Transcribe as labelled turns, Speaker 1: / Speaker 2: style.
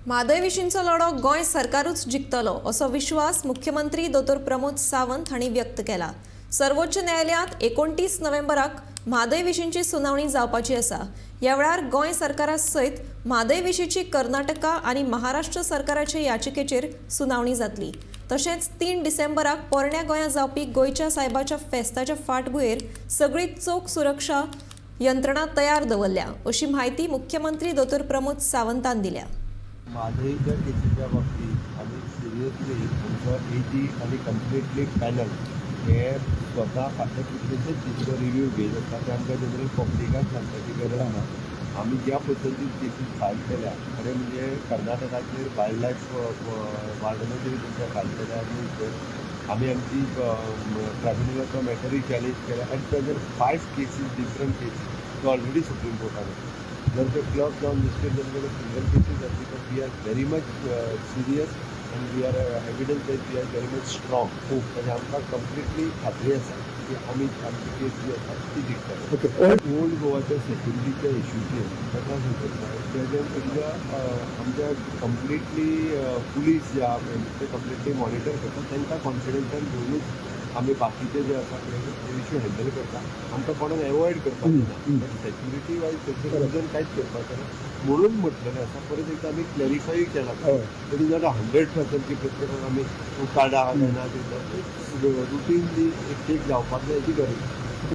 Speaker 1: म्हादय विशींचो लढो गोंय सरकारूच जिखतलो असो विश्वास मुख्यमंत्री दोतोर प्रमोद सावंत हांणी व्यक्त केला. सर्वोच्च न्यायालयांत 29 नोव्हेंबराक म्हादय विशींची सुनावणी जावपाची आसा. ह्या वेळार गोंय सरकारा सयत म्हादय विशींची कर्नाटका आनी महाराष्ट्र सरकाराचे याचिकेचेर सुनावणी जातली. तशेंच 3 डिसेंबराक पोरण्या गोंयांत जावपी गोंयच्या सायबाच्या फेस्ताच्या फाटभुंयेर सगळी चोख सुरक्षा यंत्रणा तयार दवरल्या अशी म्हायती मुख्यमंत्री दोतोर प्रमोद सावंतान दिल्या.
Speaker 2: म्हादईच्या केसीच्या बाबतीत आमी सिरियसली आमचो एजी आनी कंप्लिटली पॅनल हे स्वता फाटले कितलेशेच दीस रिव्यू घेत आसा. ते आमकां जनरल पब्लिकाक सांगपाची गरज ना. आमी ज्या पद्दतीन केसीस फायल केल्या, खरें म्हणजे कर्नाटकाचेर वायल्ड लायफ वार्डनाचेर तुमच्या फायल केल्या आनी आमी आमची ट्रायब्युनलाचो मॅटरूय चॅलेंज केल्या. At present five cases, different cases already supreme कोर्टान आसा. जर ते क्लब जावन मिस्टेक जाले जाल्यार सिंगल केसीस जातली, but we are very much serious and we are evidence that we are very much strong. म्हणजे आमकां कंप्लिटली खात्री आसा की आमी आमची केस जी आसा ती जिखतले. ओल्ड गोवाच्या सेक्युरिटीच्या इश्यूचेर ताका सांगता, प्रेझेंट एकदा आमच्या कंप्लिटली पुलीस जे आहा पळय ते कंप्लिटली मॉनिटर करता. तांकां कॉन्फिडन्सान घेवनूच आमी बाकीचे जे आसा पळय ते इश्यू हँडल करता. आमकां कोणाक एवॉयड करपाचें ना, बट सेक्युरिटी वायज थंयसर रिजन कांयच करपाचें ना म्हणून म्हटलेलें आसा. परत एकदा आमी क्लॅरिफाय केलां, it is not a 100% की प्रत्येकाक आमी काडा काय ना. ते रुटीनली एक चेक जावपाक जाय, हेची गरज.